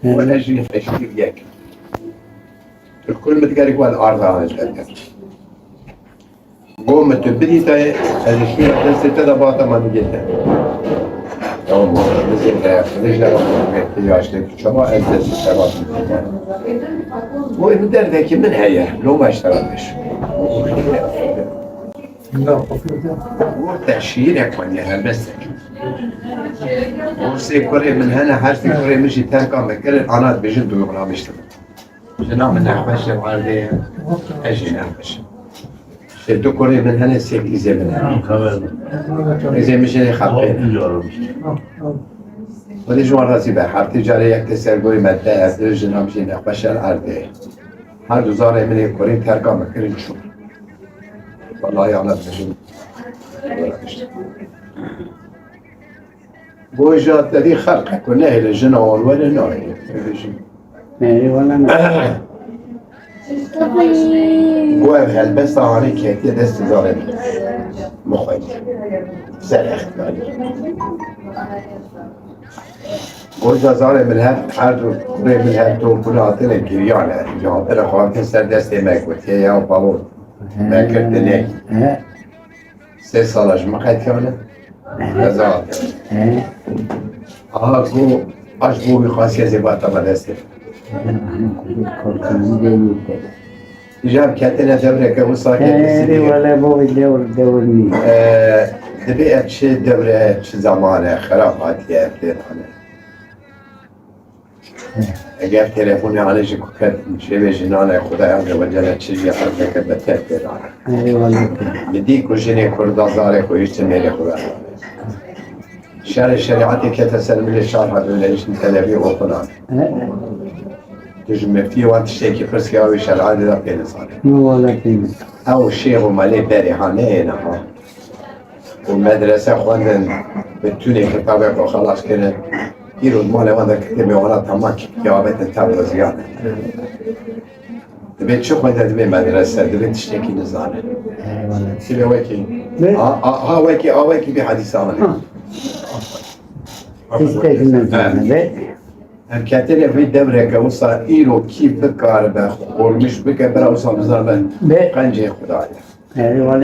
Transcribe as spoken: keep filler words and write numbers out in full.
Wele jî xeşî yek. Tu kul min digerî wele arda anî derket. Go min tu bidî te, ez ji şûra destê te de bata ma digê te. Tamam, bizê de, bizê de, yaşlı çaba ez destê te bata. Bu evin derdeki min heye, loma işte. Bu te şiirek waniye helbestek. Orsê kurê min hene, her sê kurê min jî terka me kirin, ana dibêjin duygulanmıştım. Jina min nexweş e, erdê ye. Ez jî nexweş im. Sê du kurê min hene, sê qîzê min hene. Qîzê min jê xelqê ne. Xwedê ji wan razî be. Heftê carê yek te ser gorî me te, ez jina min jî nexweş e, erdê ye. Her du zarê min ê kurê terka me kirin çûn. Walahi ana dibêjin. Goja te dî xelqe ku nehêle jina wan were nayê. Dibêjin. Eyvallah. Go ev helbesta hanê ketiye destê zarê min. Min xwendî. Ser extibarî. Goja zarê min hev, her du kurê min hev to kula hatine giriyane. Ji hatine xwe hatin ser destê me gotiye ya balo. Me kirtine. He. Sê sala ji min qetiyane. He. Ez hatine. He. Aha ku aş bo wî xasiye zê bata me destê. Korkun de yûte. Îcar ketine devreke wisa He, ketine de sînî. Wele bo wî dewr, dewr nî. Ee, dibê ev çi dewre, çi zamane xerab hatiye ev têrane. Eger telefonê anê ji ku ket şevê jinane Xwedaya Azze ve Celle çi jî erdeke beter têrane. Eyvallah. Li dî ku jinê Kurda zarê xwe hîç mêrê xwe ve. Şerê şerîetê kete ser milê şar hat öyle işin televi okunan. He. Tu ji miftiyê wan tiştekî pirs ke ew ê şerîetê de pê nizane. Eyvallah pê nizane. Ew şêx û melê berê ha neyêne ha. Û medrese xwendin, bi tûnê kitabê xwe xelas kirin. Îro di malê wan de kitêbê wana tema kî-, kî avêtin tablo ziyan e. Dibê çi xwende dibê medrese, dibê tiştekî nizane. Sibê wekî, Ne? a, a, ha wekî, a wekî bir hadîsa anî. Ha. Tiştekî nizane, be. Em ketine vî devreke wisa îro kî bikaribe, xormiş bike, bira wisa bizane Be. qencê Xwedayê. Eyvallah.